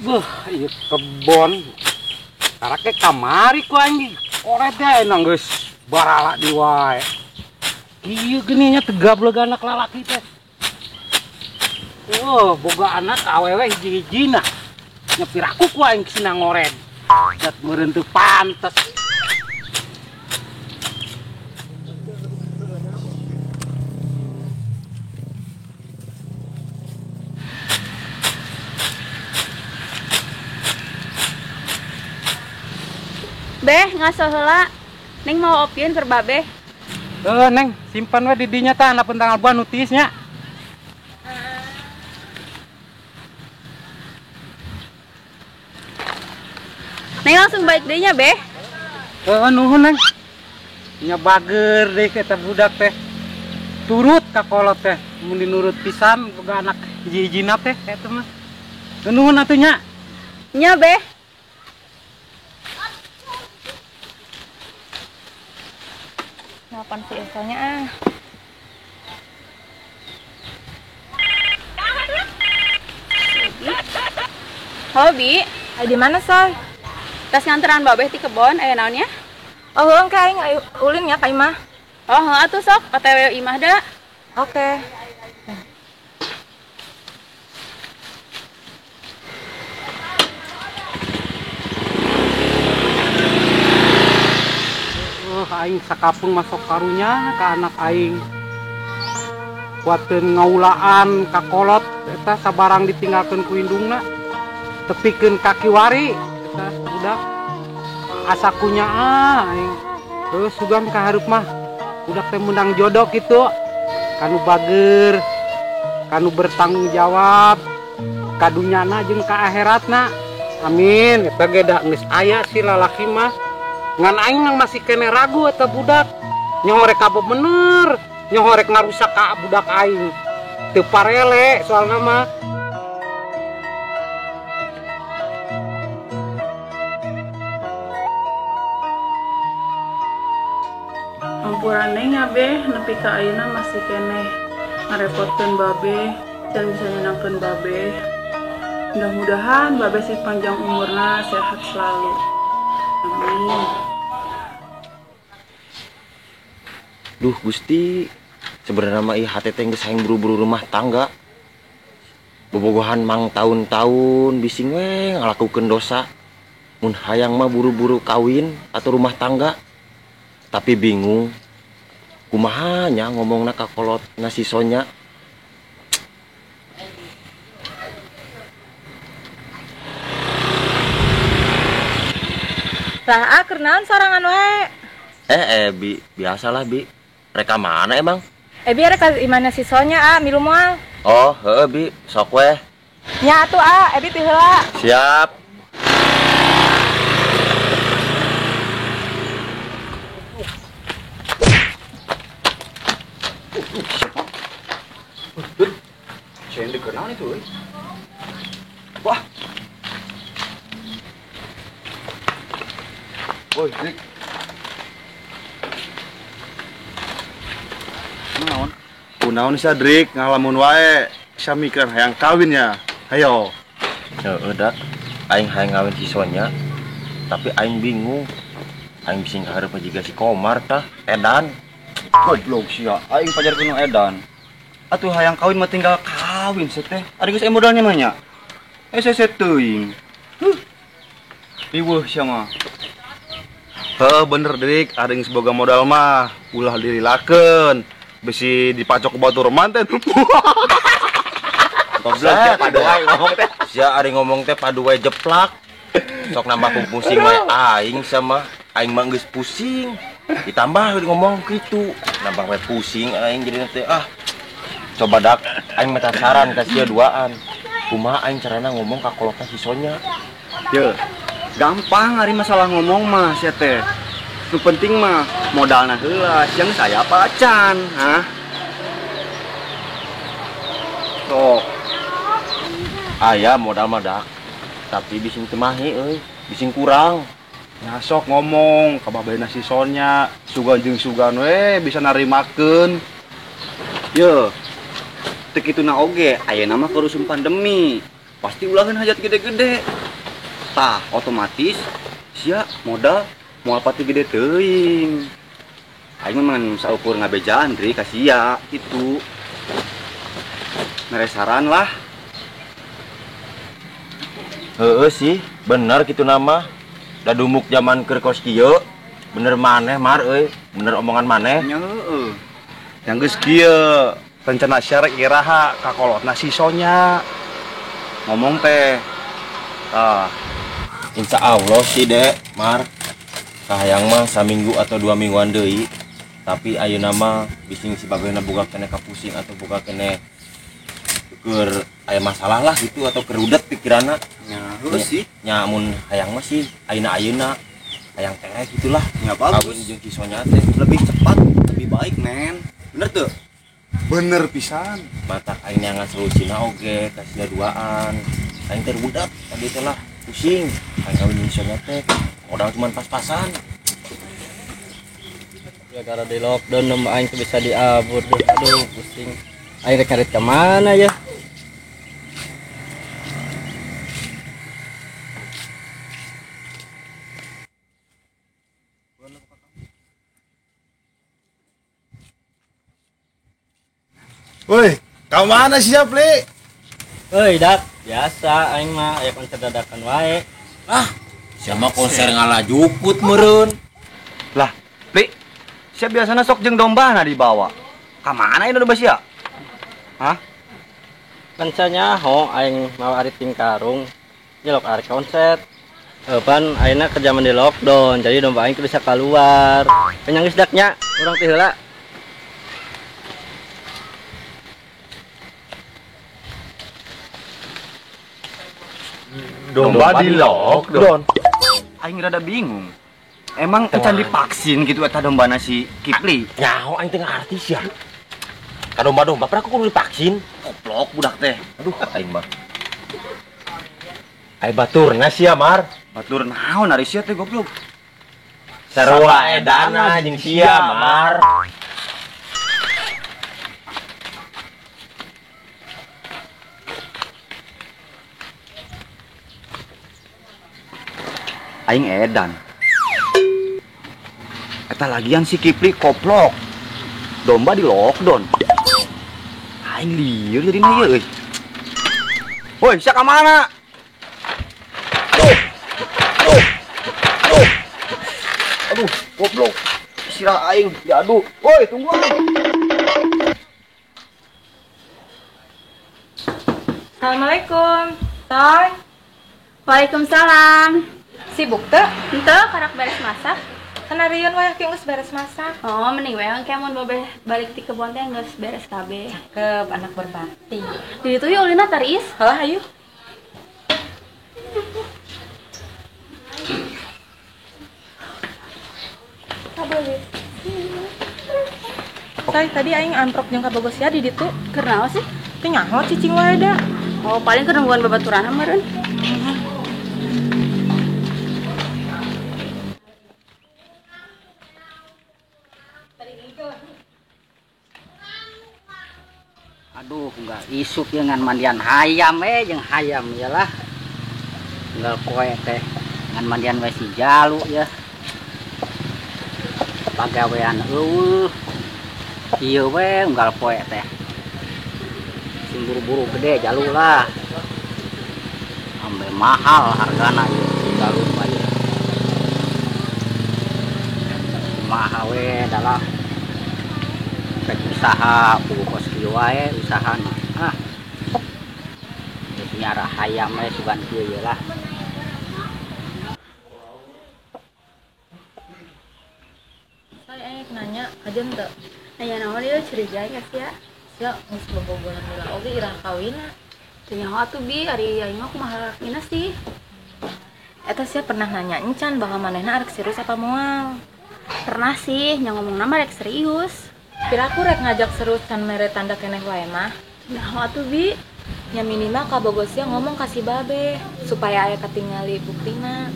Beuh, ieu kebon. Karake kamari ku anjing. Koret deh nang geus barala di wae. Ieu geuning nya tegableg anak lalaki teh. Oh, boga anak awewe hiji-hijina. Nyepiraku ku aing sina ngored. Dat meureun teu pantes. Beh, ngaso heula. Neng mau opieun keur babeh. Heuh, Neng, simpan we di dinya tah handapun tanggal buah nu tiis nya. Neng langsung balik deui nya, Beh. Heuh, nuhun, Neng. Nya bager deui eta budak teh. Turut ka kolot teh, mun dinurut pisan boga anak hiji-hijina teh eta mah. Nuhun atuh nya. Nya, Beh. Nelpon si Esonya ah. Halo, Bi. Ay, di mana, Soy? Tas nganteran babeh ti kebon, aya naon nya? Oh, heuh, engke aing ulin nya ka imah. Oh, heuh atuh sok, OTW imah da. Oke. Oh, aing sakapeung masuk karunya ka anak aing. Kuateun ngaulaan ka kolot eta sabarang ditinggalkeun ku indungna. Tepikeun ka kiwari eta budak. Asa kunya ah aing. Terus sugan ka hareup mah budak teh meunang jodoh kitu. Kanu bager, kanu bertanggung jawab, ka dunyana jeung ka akhiratna. Amin. Eta ge da geus aya si lalaki mah. Ngan aing nang masih kene ragu eta budak. Nyohorek ka bener, nyohorek ngarusak ka budak aing. Teu parele soalna mah. Ampura Neng ya Beh, nepi ka ayeuna masih keneh ngarepotkeun babeh dan bisa nyenangkeun babeh. Mudah-mudahan babeh sih panjang umurna, sehat selalu. Amin. Duh Gusti, sebenarnya mah ieu hate teh geus hayang buru-buru rumah tangga. Bobogohan mang tahun-tahun bising we ngalakukeun dosa. Mun hayang mah buru-buru kawin atau rumah tangga. Tapi bingung kumaha nya ngomongna ka kolot na si Sonya. Lah, ah, keur naon sorangan wae? Bi, biasalah Bi. Reka mana emang? Bi reka imana si Sonya, ah, milu moal. Oh, heeh Bi, sok weh. Nya atuh, ah, Ebi ti heula. Siap. Saya yang dikenal itu, euy. Wah. Woi, Dik. Naon? Kunaon sia, Drik, ngalamun wae. Sia mikiran hayang kawin ya. Hayo. Heeh, dak. Aing hayang ngawin si Sonya. Tapi aing bingung. Aing bising kahareup jiga si Komar tah, edan. Goblok sia, aing pajarkeun nu edan. Atuh hayang kawin mah tinggal kawin sia teh. Ari geus aya modalnya mah nya. Sese teuing. Huh. Riweuh sia mah. Heuh, bener Dik, ari geus boga modal mah ulah dililakeun. Bisi dipacok ku batur manten. Goblok sia padu wae ngomong teh. Sia ari ngomong teh padu wae jeplak. Sok nambah pusing wae aing sama aing mah geus pusing. Ditambah ngomong kitu, nambah wae pusing aing jadi teh ah. Coba dak aing minta saran ka sia duaan. Kumaha aing carana ngomong ka kolotna si Sonya? Ye, gampang ari masalah ngomong mah sia teh. Nu penting mah modalna heula, sia geus aya apa acan, hah? Sok. Aya modal mah dak. Tapi bising teu mahi euy, bising kurang. Nyasok ngomong ka babehna si Sonya, sugan jeung sugan we bisa narimakeun. Ye. Teu kituna oge, ayeuna mah keur usum pandemi. Pasti ulaheun hajat gede-gede. Tah, otomatis sia modal moal pati gede teuing. Aing mah ngan saukur ngabejaan Dri ka sia kitu. Mere saran lah. Heeh sih, bener kitu nama. Da dumuk zaman keur kos kieu, bener maneh Mar euy, bener omongan maneh. Nya heueuh. Yang geus kieu, rencana sia rek iraha ka kolotna si Sonya. Ngomong teh. Tah, Insya Allah sih Dek, Mar. Kahayang mah saminggu atau 2 mingguan deui. Tapi ayeuna mah bising si babehna boga keneh kapusing atau boga keneh keur aya masalah lah gitu atau kerudet pikiranna. Nya heueuh sih. Nya mun hayang mah sih ayeuna-ayeuna hayang teh gitulah. Nya bagus. Kawin jeung si Sonya teh lebih cepat, lebih baik, men. Bener tuh? Bener pisan. Matak aing neangan solusina oge kasih duaan. Aing teh rudet tadi teh lah pusing. Aing kawin jeung Sonya teh modal cuman pas-pasan. Gara-gara di lockdown domba aing tuh bisa diabur. Aduh, pusing. Aing rek ngarit ka mana ya? Woi, ka mana siap, Li? Euy, Dak. Biasa aing mah aya konser dadakan wae. Ah, siapa konser ngalajukut meureun. Lah, Li, sia biasana sok jeung dombana dibawa. Ka mana ieu domba sia? Hah? Kan sia nyaho aing mawa arit ting karung. Jelok arek konser. Pan ayeuna keur zaman di lockdown, jadi domba aing teu bisa keluar. Kenyang geus daknya, urang teh heula. Domba di lockdown. Aing rada bingung. Emang encan divaksin gitu eta dombana si Kipli? Nyaho aing teu ngarti sia. Ka domba-domba pernah kudu divaksin. Goblok budak teh. Aduh, aing mah. Ai baturna sia, Mar. Batur naon ari sia teh goblok? Sarua edana jeung sia, Mar. Aing edan. Eta lagian si Kipli koplok. Domba di lockdown. Aing lieur jadina ieu euy. Woi, sia ka mana? Aduh. Aduh. Aduh. Aduh, goblok. Sirah aing diadu. Woi, tunggu aing. Assalamualaikum. Toy. Waalaikumsalam. Sibuk teu? Henteu, karak beres masak. Kan ariun wae ki geus beres masak. Oh, mending we engke mun babeh balik ti kebon teh geus beres kabeh. Cakep, anak berbakti. Di ditu yeuh ulina taris. Halah hayu. Tay, tadi aing amprok jeung ka Bogor sia di ditu. Keur naon sih? Teu nyaho cicing wae da. Oh, paling keur nungguan babaturan meureun. Aduh, enggak isuk ya ngan mandian hayam jeung hayam ya lah. Tinggal koe teh ngan mandian we si jalu ya. Pagawean eueuh. Ieu we unggal poe teh. Sing buru-buru gede jalu lah. Ambe mahal hargana ieu si jalu mah ieu. Mahal we dalah. Rek usaha pugu kos kieu wae usahana. Ah. Geus nyara hayam we sugan kieu ye lah. Saya aing nanya kajen teu? Aya naon ieu curiga ka sia? Sia geus bobogohan heula oge irah kawinna. Teu nyaho atuh bi, ari aing mah kumaha rakina sih. Eta sia pernah nanya encan bahwa manehna arek serius apa moal? Pernah sih, nya ngomongna mah rek serius. Piraku rek ngajak serius can mere tanda keneh wae mah. Nyaho atuh bi. Nya minimal ka Bogor sia ngomong ka si babe supaya aya katingali buktina.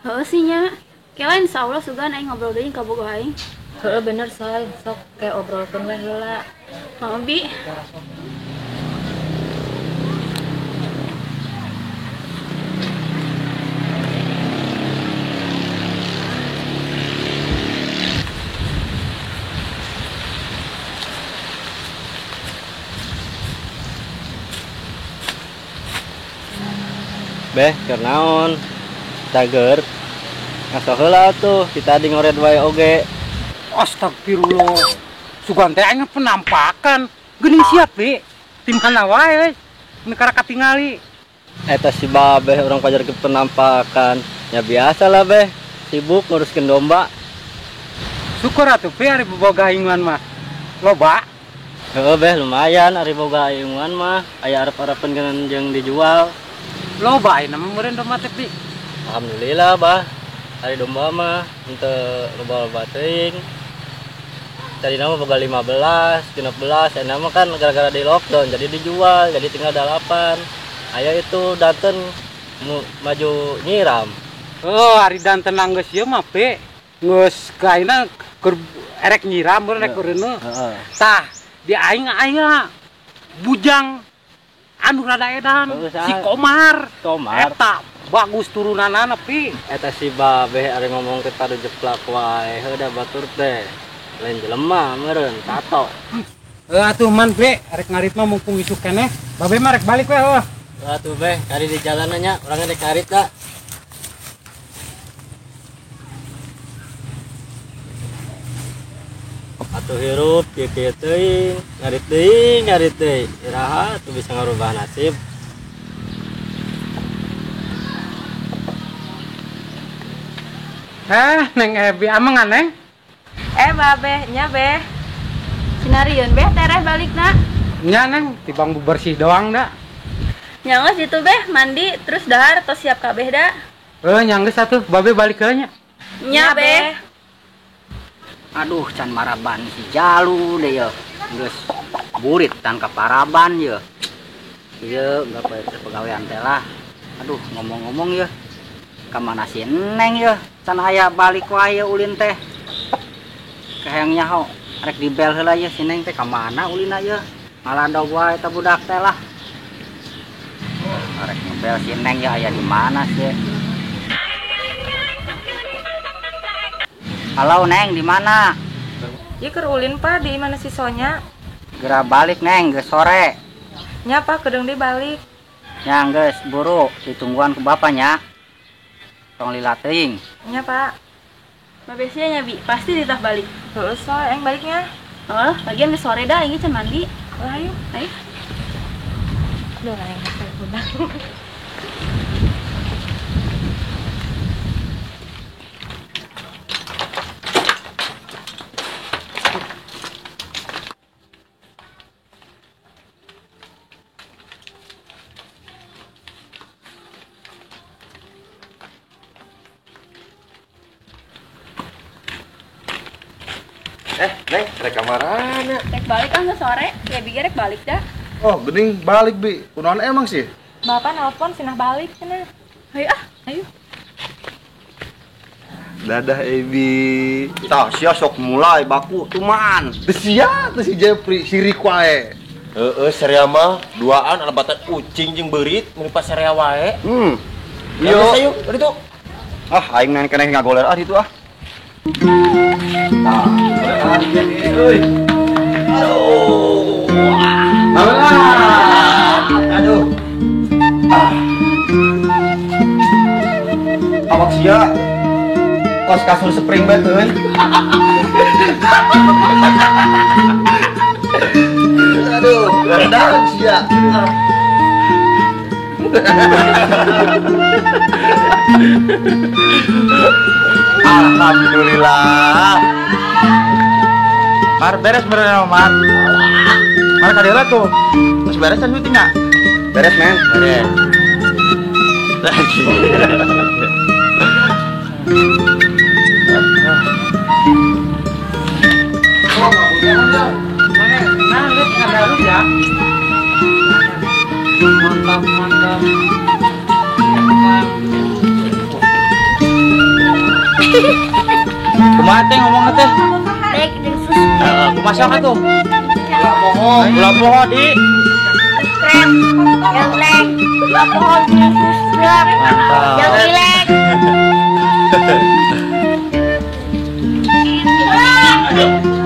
Heueuh sih nya. Kela insyaallah sugan aing ngobrol deui ka bogoh aing. Heeh bener Soy, sok kayak obrolkeun we heula. Heeh Bi. Beh, keur naon? Cager. Ngaso heula tuh, kita di ngoret wae oge. Astagfirullah. Sugan teh aing penampakan. Geuning siap, Bi. Tim kana wae euy. Nekara katingali. Eta si babeh urang pajar ke penampakan. Ya biasa lah beh, sibuk nguruskeun domba. Syukur atuh Bi ari boga inguan mah. Loba. Heeh beh, lumayan ari boga inguan mah. Aya arep-arepeun geun jeung dijual. Loba ayeuna mah meureun domba teh Bi. Alhamdulillah bah. Ari domba mah henteu loba-loba teuing. Tadina mah boga 15, 16, ayeuna mah kan gara-gara di lockdown jadi dijual, jadi tinggal 8. Aya itu danten maju nyiram. Oh, ari danten geus ieu mah Pe. Geus kaina keur erek nyiram meureun rek eureuneuh. Heeh. Tah, di aing aya bujang anu rada edan, si Komar. Komar. Eta bagus turunanana Pi. Eta si babeh ari ngomong teh padu jeplak wae, heuh da batur teh. Lain jelema meureun tato. Heuh atuh man Pi, arek ngarit mah mumpung isuk keneh. Babeh mah rek balik we heuh. Heuh atuh beh, kari di jalan nya, urang rek ngarit da. Atuh hirup kieu-kieu teuing, ngarit deui, ngarit deui. Iraha tuh bisa ngarubah nasib. Neng Ebi amengan Neng? Babeh, nya beh. Sinarieun beh tereh balikna. Nya Neng, tibang bersih doang da. Nya geus ditu beh, mandi terus dahar tos siap kabeh da. Heuh, nya geus atuh, babe balik heula nya. Nya beh. Aduh, can maraban si Jalu deh ya. Geus burit tan ka paraban ya. Ieu enggak pegawaian teh lah. Aduh, ngomong-ngomong ya. Ka mana si Neng ya? Can aya balik wae ulin teh. Kahayang nyaho rek dibel heula ye si Neng teh ka mana ulina ye? Ngaladog wae eta budak teh lah. Rek ngebel si Neng ya aya di mana sih? Halo Neng, di mana? Ieu keur ulin Pak, di mana si Sonya? Geura balik Neng, geus sore. Nya Pak, kedeung deui balik. Nya geus buru, ditungguan ku bapa nya. Tong lila teuing. Nya Pak. Babe sia nya Bi, pasti ditah balik. Heueuh Soy, aing baliknya. Heuh, lagian geus sore da aing can mandi. Heuh ayo. Ayo. Duh, aing budak. Neng, rek kamarana? Rek balik kan sore, ya Bi rek balik dah. Oh, geuning balik Bi. Kunaon emang sih? Bapak nelpon sinah balik cenah. Ayo ah, ayo. Dadah Ebi. Tah sia sok mulai baku tumaan. Teu sia, teu si Jepri sirik wae. Heeh, seria mah duaan alabatan ucing jeung beurit mun pas seria wae. Iya. Ayo, ditu. Ah, aing main keneh ngagoler ah ditu ah. Tah, euy. Aduh. Aduh. Ah. Awak sia. Kos kasur spring bed euy. Aduh, rendang sia. Alhamdulillah. Mar beres bener Mar. Mar kadela tuh. Terus beres kan syutingnya? Beres, men. Beres. Mana? Nah, lihat ada lu ya. Mantap, mantap. Kumaha teh ngomongna teh? Like dan subscribe. Heeh, kumaha sok atuh? Ulah poho, ulah poho di Subscribe, yang like, ulah poho di subscribe, Mantap. yang di like. Aduh.